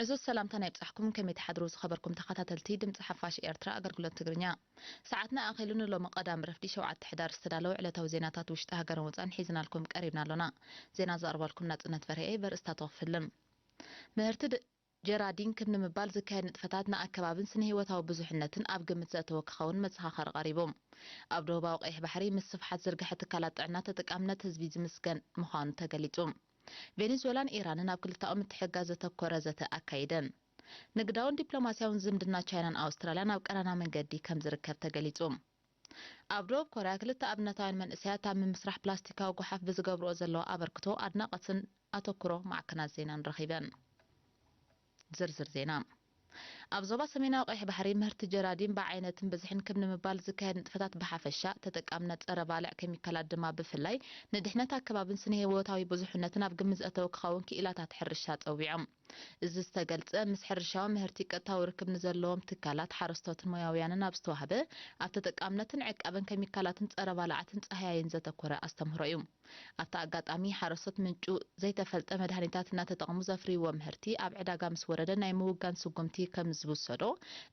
እዚ ሰላምታ ናይ ብጻሕኩም ከመይ ትሓድሩ ዝኸበርኩም ተኸታተልቲ ድምጺ ሓፋሽ ኤርትራ ኣገልግሎት ትግርኛ። ሰዓትና ኣኺሉ ንሎሚ ቀዳም ረፍዲ ሸውዓተ ሕዳር ዝተዳለወ ዕለታዊ ዜናታት ውሽጢ ሃገርን ወጻን ሒዝናልኩም ቀሪብና ኣሎና። ዜና ዘቕርበልኩም ናጽነት በርሄ በርእስታቱ ክፍልም። ምህርቲ ድ-፣ ጀራዲን ክብ ንምባል ዝካየድ ንጥፈታት ንኣከባብን ስነ ህይወታዊ ብዙሕነትን ኣብ ግምት ዘእተወ ክኸውን መዘኻኸሪ ቀሪቡ። ኣብ ደቡባዊ ቀይሕ ባሕሪ ምስ ስፍሓት ዝርግሐ ትካላት ጥዕና ተጠቃምነት ህዝቢ ዝምስገን ምዃኑ ተገሊጹ። ቬኔዙዌላን ኢራንን ኣብ ክልተኣዊ ምትሕግጋዝ ዘተኮረ ዘተ ኣካይደን። ንግዳውን ዲፕሎማስያውን ዝምድና ቻይናን ኣውስትራልያን ኣብ ቀራና መንገዲ ከም ዝርከብ ተገሊጹ። ኣብ ደቡብ ኮርያ ክልተ ኣብነታውያን መንእሰያት ኣብ ምምስራሕ ፕላስቲካዊ ጓሓፍ ብዝገብርኦ ዘለዋ ኣበርክቶ ኣድናቖትን ኣተኩሮ ማዕከናት ዜናን ረኺበን። ዝርዝር ዜና። ኣብ ዞባ ሰሜናዊ ቀይሕ ባሕሪ ምህርቲ ጀራዲን ብዓይነትን ብዝሕን ክብ ንምባል ዝካየድ ንጥፈታት ብሓፈሻ፣ ተጠቃምነት ጸረ ባልዕ ኬሚካላት ድማ ብፍላይ፣ ንድሕነት ኣከባብን ስነ ህይወታዊ ብዙሕነትን ኣብ ግምት ዘእተወ ክኸውን ክኢላታት ሕርሻ ጸዊዖም። እዚ ዝተገልጸ፣ ምስ ሕርሻዊ ምህርቲ ቀጥታዊ ርክብ ንዘለዎም ትካላት፣ ሓረስቶትን ሞያውያንን ኣብ ዝተዋህበ፣ ኣብ ተጠቃምነትን ዕቃበን ኬሚካላትን ጸረ ባልዓትን ጻህያይን ዘተኮረ ኣስተምህሮ እዩ። ኣብቲ ኣጋጣሚ፣ ሓረስቶት ምንጩ ዘይተፈልጠ መድሃኒታት እናተጠቕሙ ዘፍርይዎ ምህርቲ ኣብ ዕዳጋ ምስ ወረደ ናይ ምውጋን ስጉምቲ ከም ዝውሰዶ፣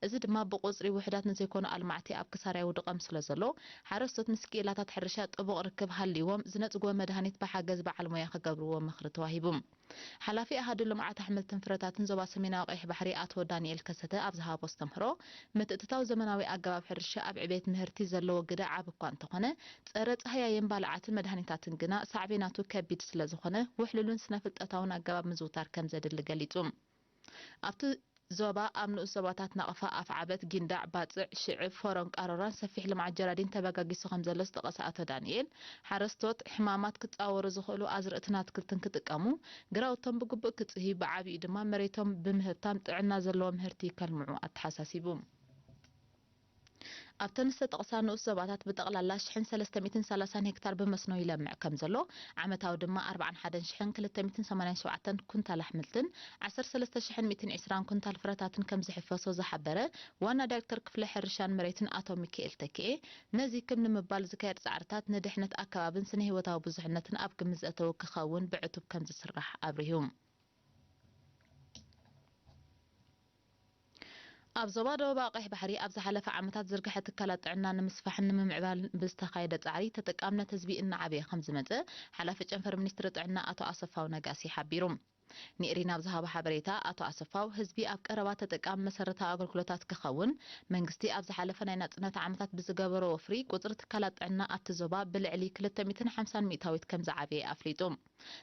እዚ ድማ ብቁጽሪ ውሑዳት ንዘይኮኑ ኣልማዕቲ ኣብ ክሳራ የውድቖም ስለ ዘሎ፣ ሓረስቶት ምስ ክኢላታት ሕርሻ ጥቡቕ ርክብ ሃልይዎም ዝነጽግዎ መድሃኒት ብሓገዝ በዓል ሞያ ክገብርዎ ምኽሪ ተዋሂቡ። ሓላፊ ኣሃዱ ልምዓት ኣሕምልትን ፍረታትን ዞባ ሰሜናዊ ቀይሕ ባሕሪ ኣቶ ዳንኤል ከሰተ ኣብ ዝሃቦ ኣስተምህሮ፣ ምትእትታው ዘመናዊ ኣገባብ ሕርሻ ኣብ ዕቤት ምህርቲ ዘለዎ ግደ ዓቢ እኳ እንተኾነ፣ ጸረ ጻህያይን ባልዓትን መድሃኒታትን ግና ሳዕቤናቱ ከቢድ ስለ ዝኾነ፣ ውሕሉልን ስነ-ፍልጠታውን ኣገባብ ምዝውታር ከም ዘድሊ ገሊጹ። ኣብቲ ዞባ ኣብ ንኡስ ዞባታት ናቕፋ፣ ኣፍዓበት፣ ጊንዳዕ፣ ባጽዕ፣ ሽዕብ፣ ፎሮን ቃሮራን ሰፊሕ ልምዓት ጀራዲን ተበጋጊሱ ከም ዘሎ ዝጠቐሰ ኣቶ ዳንኤል፣ ሓረስቶት ሕማማት ክጻወሩ ዝኽእሉ ኣዝርእትን ኣትክልትን ክጥቀሙ፣ ግራውቶም ብግቡእ ክጽህዩ፣ ብዓቢኡ ድማ መሬቶም ብምህብታም ጥዕና ዘለዎ ምህርቲ ከልምዑ ኣተሓሳሲቡ። ኣብተን ዝተጠቕሳ ንኡስ ዞባታት ብጠቕላላ ሽሕን ሰለስተ ሚእትን ሰላሳን ሄክታር ብመስኖ ይለምዕ ከም ዘሎ፣ ዓመታዊ ድማ ኣርባዓን ሓደን ሽሕን ክልተ ሚእትን ሰማንያን ሸውዓተን ኩንታል ኣሕምልትን ዓሰርተ ሰለስተ ሽሕን ሚእትን ዕስራን ኩንታል ፍረታትን ከም ዝሕፈሶ ዝሓበረ ዋና ዳይሬክተር ክፍሊ ሕርሻን መሬትን ኣቶ ሚካኤል ተክኤ፣ ነዚ ክብ ንምባል ዝካየድ ጻዕርታት ንድሕነት ኣከባብን ስነ ህይወታዊ ብዙሕነትን ኣብ ግምት ዘእተወ ክኸውን ብዕቱብ ከም ዝስራሕ ኣብሪሁ። ኣብ ዞባ ደቡባዊ ቀይሕ ባሕሪ ኣብ ዝሓለፈ ዓመታት ዝርግሐ ትካላት ጥዕና ንምስፋሕን ንምምዕባልን ብዝተኻየደ ጻዕሪ ተጠቃምነት ህዝቢ እናዓበየ ከም ዝመጸ ሓላፊ ጨንፈር ሚኒስትሪ ጥዕና ኣቶ ኣሰፋው ነጋሲ ሓቢሩ። ንኤሪና ኣብ ዝሃቦ ሓበሬታ ኣቶ ኣሰፋው፣ ህዝቢ ኣብ ቀረባ ተጠቃሚ መሰረታዊ ኣገልግሎታት ክኸውን መንግስቲ ኣብ ዝሓለፈ ናይ ናጽነት ዓመታት ብዝገበሮ ወፍሪ ቁጽሪ ትካላት ጥዕና ኣብቲ ዞባ ብልዕሊ ክልተ ሚእትን ሓምሳን ሚእታዊት ከም ዝዓበየ ኣፍሊጡ።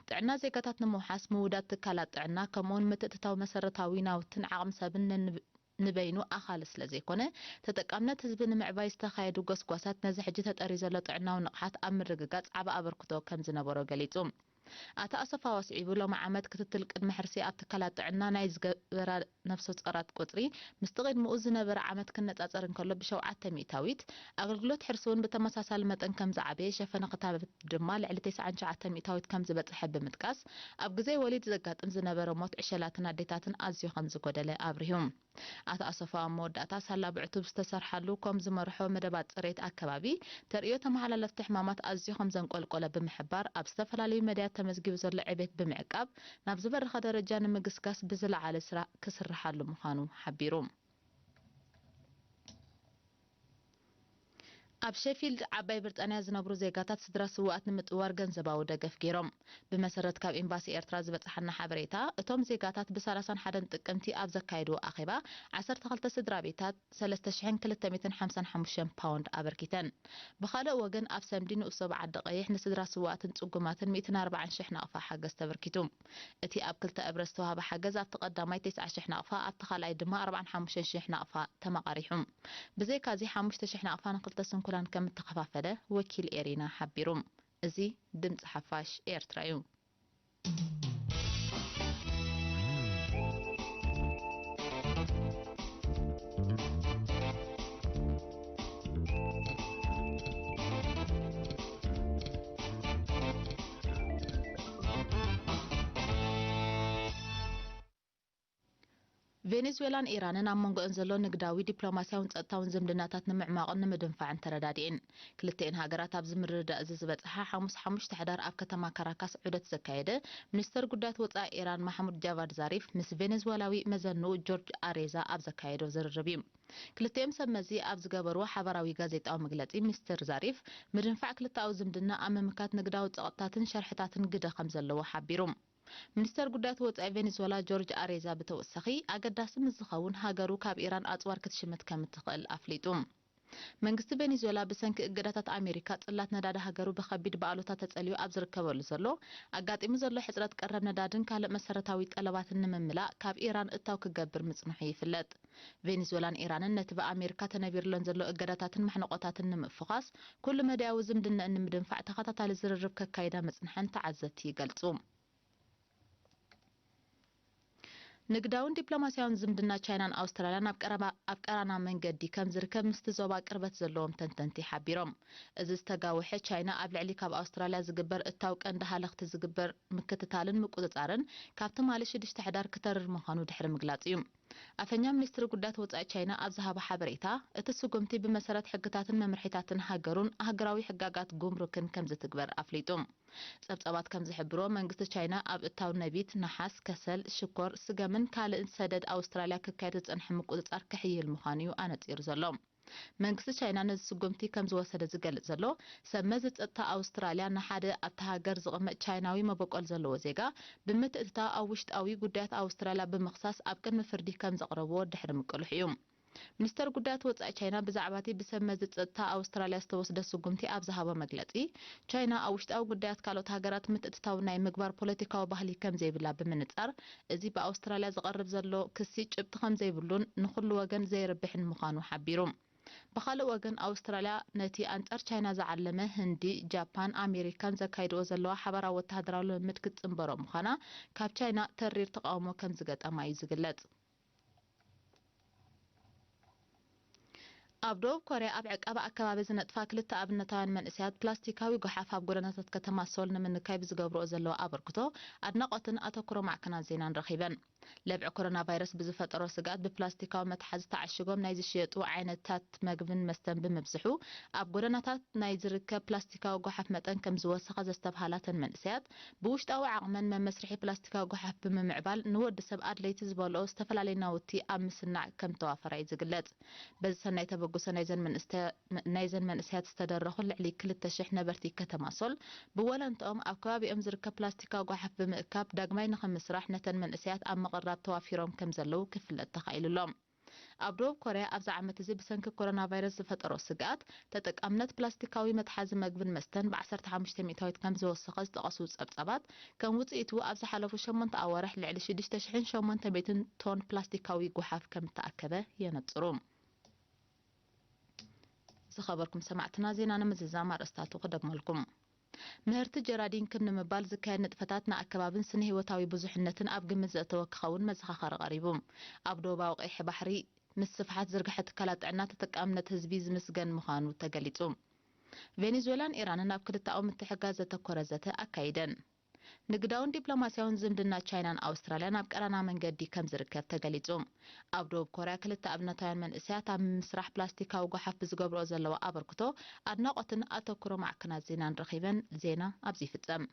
ጥዕና ዜጋታት ንምውሓስ ምውዳድ ትካላት ጥዕና ከምኡውን ምትእትታው መሰረታዊ ናውትን ዓቕሚ ሰብን ነንብ-፣ ንበይኑ ኣኻሊ ስለ ዘይኮነ፣ ተጠቃምነት ህዝቢ ንምዕባይ ዝተኻየዱ ጎስጓሳት ነዚ ሕጂ ተጠርዩ ዘሎ ጥዕናዊ ንቕሓት ኣብ ምርግጋጽ ዓቢ ኣበርክቶ ከም ዝነበሮ ገሊጹ። ኣቶ ኣሰፋው ኣስዒቡ፣ ሎሚ ዓመት ክትትል ቅድመ ሕርሲ ኣብ ትካላት ጥዕና ናይ ዝገበራ ነፍሰ ጾራት ቁጽሪ ምስቲ ቅድሚኡ ዝነበረ ዓመት ክነጻጸር እንከሎ ብሸውዓተ ሚእታዊት፣ ኣገልግሎት ሕርሲ እውን ብተመሳሳሊ መጠን ከም ዝዓበየ፣ ሸፈነ ክታበት ድማ ልዕሊ ተስዓን ትሽዓተን ሚእታዊት ከም ዝበጽሐ ብምጥቃስ፣ ኣብ ግዜ ወሊድ ዘጋጥም ዝነበረ ሞት ዕሸላትን ኣዴታትን ኣዝዩ ከም ዝጎደለ ኣብሪሁ። ኣቶ ኣሰፋው ኣብ መወዳእታ፣ ሳላ ብዕቱብ ዝተሰርሓሉ ኮም ዝመርሖ መደባት ጽሬት ኣከባቢ፣ ተርእዮ ተመሓላለፍቲ ሕማማት ኣዝዩ ከም ዘንቆልቆለ ብምሕባር፣ ኣብ ዝተፈላለዩ መዳያት ተመዝጊቡ ዘሎ ዕቤት ብምዕቃብ፣ ናብ ዝበረኸ ደረጃ ንምግስጋስ ብዝለዓለ ስራ ክስርሓሉ ምዃኑ ሓቢሩ። ኣብ ሼፊልድ ዓባይ ብሪጣንያ ዝነብሩ ዜጋታት ስድራ ስውኣት ንምጥዋር ገንዘባዊ ደገፍ ገይሮም። ብመሰረት ካብ ኤምባሲ ኤርትራ ዝበጽሓና ሓበሬታ፣ እቶም ዜጋታት ብሰላሳን ሓደን ጥቅምቲ ኣብ ዘካየድዎ ኣኼባ፣ ዓሰርተ ክልተ ስድራ ቤታት ሰለስተ ሽሕን ክልተ ሚእትን ሓምሳን ሓሙሽተን ፓውንድ ኣበርኪተን። ብኻልእ ወገን፣ ኣብ ሰምዲ ንኡስ ዞባ ዓዲ ቀይሕ ንስድራ ስውኣትን ጽጉማትን ሚእትን ኣርባዓን ሽሕ ናቕፋ ሓገዝ ተበርኪቱ። እቲ ኣብ ክልተ እብረ ዝተዋህበ ሓገዝ ኣብቲ ቀዳማይ ተስዓ ሽሕ ናቕፋ፣ ኣብቲ ካልኣይ ድማ ኣርባዓን ሓሙሽተን ሽሕ ናቕፋ ተመቓሪሑ። ብዘይካዚ ሓሙሽተ ሽሕ ናቕፋ ንክልተ ስንኩላን ከም እተኸፋፈለ ወኪል ኤሪና ሓቢሩ። እዚ ድምጺ ሓፋሽ ኤርትራ እዩ። ቬኔዙዌላን ኢራንን ኣብ መንጎአን ዘሎ ንግዳዊ፣ ዲፕሎማስያውን ጸጥታውን ዝምድናታት ንምዕማቕን ንምድንፋዕን ተረዳዲኤን። ክልቲኤን ሃገራት ኣብዚ ምርድዳእ እዚ ዝበጽሓ ሓሙስ ሓሙሽተ ሕዳር ኣብ ከተማ ካራካስ ዑደት ዘካየደ ሚኒስተር ጉዳያት ወጻኢ ኢራን ማሕሙድ ጃቫድ ዛሪፍ ምስ ቬኔዙዌላዊ መዘንኡ ጆርጅ ኣሬዛ ኣብ ዘካየዶ ዝርርብ እዩ። ክልቲኦም ሰብ መዚ ኣብ ዝገበርዎ ሓባራዊ ጋዜጣዊ መግለጺ፣ ሚኒስተር ዛሪፍ ምድንፋዕ ክልተኣዊ ዝምድና ኣብ ምምካት ንግዳዊ ጸቕጥታትን ሸርሕታትን ግደ ከም ዘለዎ ሓቢሩ። ሚኒስተር ጉዳያት ወጻኢ ቬኔዙዌላ ጆርጅ ኣሬዛ ብተወሳኺ፣ ኣገዳሲ ምስ ዝኸውን ሃገሩ ካብ ኢራን ኣጽዋር ክትሽምት ከም እትኽእል ኣፍሊጡ። መንግስቲ ቬኔዙዌላ ብሰንኪ እገዳታት ኣሜሪካ ጽላት ነዳዲ ሃገሩ ብኸቢድ ብኣሉታ ተጸልዩ ኣብ ዝርከበሉ ዘሎ፣ ኣጋጢሙ ዘሎ ሕጽረት ቀረብ ነዳድን ካልእ መሰረታዊ ጠለባትን ንምምላእ ካብ ኢራን እታው ክገብር ምጽንሑ ይፍለጥ። ቬኔዙዌላን ኢራንን ነቲ ብኣሜሪካ ተነቢርለን ዘሎ እገዳታትን ማሕንቆታትን ንምፍዃስ፣ ኩሉ መዳያዊ ዝምድነኣን ንምድንፋዕ ተኸታታሊ ዝርርብ ከካይዳ ምጽንሐን ተዓዘብቲ ይገልጹ። ንግዳውን ዲፕሎማስያውን ዝምድና ቻይናን ኣውስትራልያን ኣብ ቀረባ-፣ ኣብ ቀራና መንገዲ ከም ዝርከብ ምስቲ ዞባ ቅርበት ዘለዎም ተንተንቲ ሓቢሮም። እዚ ዝተጋወሐ፣ ቻይና ኣብ ልዕሊ ካብ ኣውስትራልያ ዝግበር እታው ቀንዲ ሃለኽቲ ዝግበር ምክትታልን ምቁጽጻርን ካብ ትማሊ ሽዱሽተ ሕዳር ክተርር ምዃኑ ድሕሪ ምግላጽ እዩ። ኣፈኛ ሚኒስትሪ ጉዳያት ወጻኢ ቻይና ኣብ ዝሃቦ ሓበሬታ፣ እቲ ስጉምቲ ብመሰረት ሕግታትን መምርሒታትን ሃገሩን ኣህጉራዊ ሕጋጋት ጉምሩክን ከም ዝትግበር ኣፍሊጡ። ጸብጻባት ከም ዝሕብሮ፣ መንግስቲ ቻይና ኣብ እታው ነቢት፣ ነሓስ፣ ከሰል፣ ሽኮር፣ ስገምን ካልእን ሰደድ ኣውስትራልያ ክካየድ ዝጸንሐ ምቁጽጻር ክሕይል ምዃኑ እዩ ኣነጺሩ ዘሎ። መንግስቲ ቻይና ነዚ ስጉምቲ ከም ዝወሰደ ዝገልጽ ዘሎ፣ ሰብ መዚ ጸጥታ ኣውስትራልያ ንሓደ ኣብታ ሃገር ዝቕመጥ ቻይናዊ መበቆል ዘለዎ ዜጋ ብምትእትታው ኣብ ውሽጣዊ ጉዳያት ኣውስትራልያ ብምኽሳስ ኣብ ቅድሚ ፍርዲ ከም ዘቕረብዎ ድሕሪ ምቅልሑ እዩ። ሚኒስተር ጉዳያት ወጻኢ ቻይና ብዛዕባ እቲ ብሰብ መዚ ጸጥታ ኣውስትራልያ ዝተወስደ ስጉምቲ ኣብ ዝሃቦ መግለጺ፣ ቻይና ኣብ ውሽጣዊ ጉዳያት ካልኦት ሃገራት ምትእትታው ናይ ምግባር ፖለቲካዊ ባህሊ ከም ዘይብላ ብምንጻር፣ እዚ ብኣውስትራልያ ዝቐርብ ዘሎ ክሲ ጭብጢ ከም ዘይብሉን ንኹሉ ወገን ዘይርብሕን ምዃኑ ሓቢሩ። ብኻልእ ወገን፣ ኣውስትራልያ ነቲ ኣንጻር ቻይና ዝዓለመ ህንዲ፣ ጃፓን፣ ኣሜሪካን ዘካይድኦ ዘለዋ ሓባራዊ ወተሃደራዊ ልምምድ ክትጽንበሮ ምዃና ካብ ቻይና ተሪር ተቓውሞ ከም ዝገጠማ እዩ ዝግለጽ። ኣብ ደቡብ ኮርያ ኣብ ዕቃበ ኣከባቢ ዝነጥፋ ክልተ ኣብነታውያን መንእሰያት ፕላስቲካዊ ጓሓፍ ኣብ ጎደናታት ከተማ ሶል ንምንካይ ብዝገብርኦ ዘለዋ ኣበርክቶ ኣድናቖትን ኣተኩሮ ማዕከናት ዜናን ረኺበን። ለብዒ ኮሮና ቫይረስ ብዝፈጠሮ ስግኣት ብፕላስቲካዊ መትሓዚ ተዓሺጎም ናይ ዝሽየጡ ዓይነታት መግብን መስተን ብምብዝሑ ኣብ ጎደናታት ናይ ዝርከብ ፕላስቲካዊ ጓሓፍ መጠን ከም ዝወሰኸ ዘስተብሃላ እተን መንእሰያት፣ ብውሽጣዊ ዓቕመን መመስርሒ ፕላስቲካዊ ጓሓፍ ብምምዕባል ንወዲ ሰብ ኣድለይቲ ዝበልኦ ዝተፈላለዩ ናውቲ ኣብ ምስናዕ ከም ዝተዋፈራ እዩ ዝግለጽ። በዚ ሰናይ ተበግሶ ናይዘን መንእስተ-፣ ናይዘን መንእሰያት ዝተደረኹ ልዕሊ ክልተ ሽሕ ነበርቲ ከተማ ሶል ብወለንትኦም ኣብ ከባቢኦም ዝርከብ ፕላስቲካዊ ጓሓፍ ብምእካብ ዳግማይ ንኽምስራሕ ነተን መንእሰያት ኣብ ምቕራብ ተዋፊሮም ከም ዘለዉ ክፍለጥ ተኻኢሉ ኣሎ። ኣብ ደቡብ ኮርያ ኣብዚ ዓመት እዚ ብሰንኪ ኮሮና ቫይረስ ዝፈጠሮ ስግኣት፣ ተጠቃምነት ፕላስቲካዊ መትሓዚ መግብን መስተን ብ ዓሰርተ ሓሙሽተ ሚእታዊት ከም ዝወሰኸ ዝጠቐሱ ጸብጻባት፣ ከም ውጽኢቱ ኣብ ዝሓለፉ ሸሞንተ ኣዋርሕ ልዕሊ ሽዱሽተ ሽሕን ሸሞንተ ሚእትን ቶን ፕላስቲካዊ ጓሓፍ ከም እተኣከበ የነጽሩ። ዝኸበርኩም ሰማዕትና፣ ዜና ንምዝዛም ኣርእስታቱ ክደግመልኩም። ምህርቲ ጀራዲን ክብ ንምባል ዝካየድ ንጥፈታት ንኣከባብን ስነ ህይወታዊ ብዙሕነትን ኣብ ግምት ዘእተወ ክኸውን መዘኻኸሪ ቀሪቡ። ኣብ ደቡባዊ ቀይሕ ባሕሪ ምስ ስፍሓት ዝርግሐ ትካላት ጥዕና ተጠቃምነት ህዝቢ ዝምስገን ምዃኑ ተገሊጹ። ቬኔዙዌላን ኢራንን ኣብ ክልተኣዊ ምትሕግጋዝ ዘተኮረ ዘተ ኣካይደን። ንግዳውን ዲፕሎማስያውን ዝምድና ቻይናን ኣውስትራልያን ኣብ ቀራና መንገዲ ከም ዝርከብ ተገሊጹ። ኣብ ደቡብ ኮርያ ክልተ ኣብነታውያን መንእሰያት ኣብ ምስራሕ ፕላስቲካዊ ጓሓፍ ብዝገብርኦ ዘለዋ ኣበርክቶ ኣድናቖትን ኣተኩሮ ማዕከናት ዜናን ረኺበን። ዜና ኣብዚ ይፍጸም።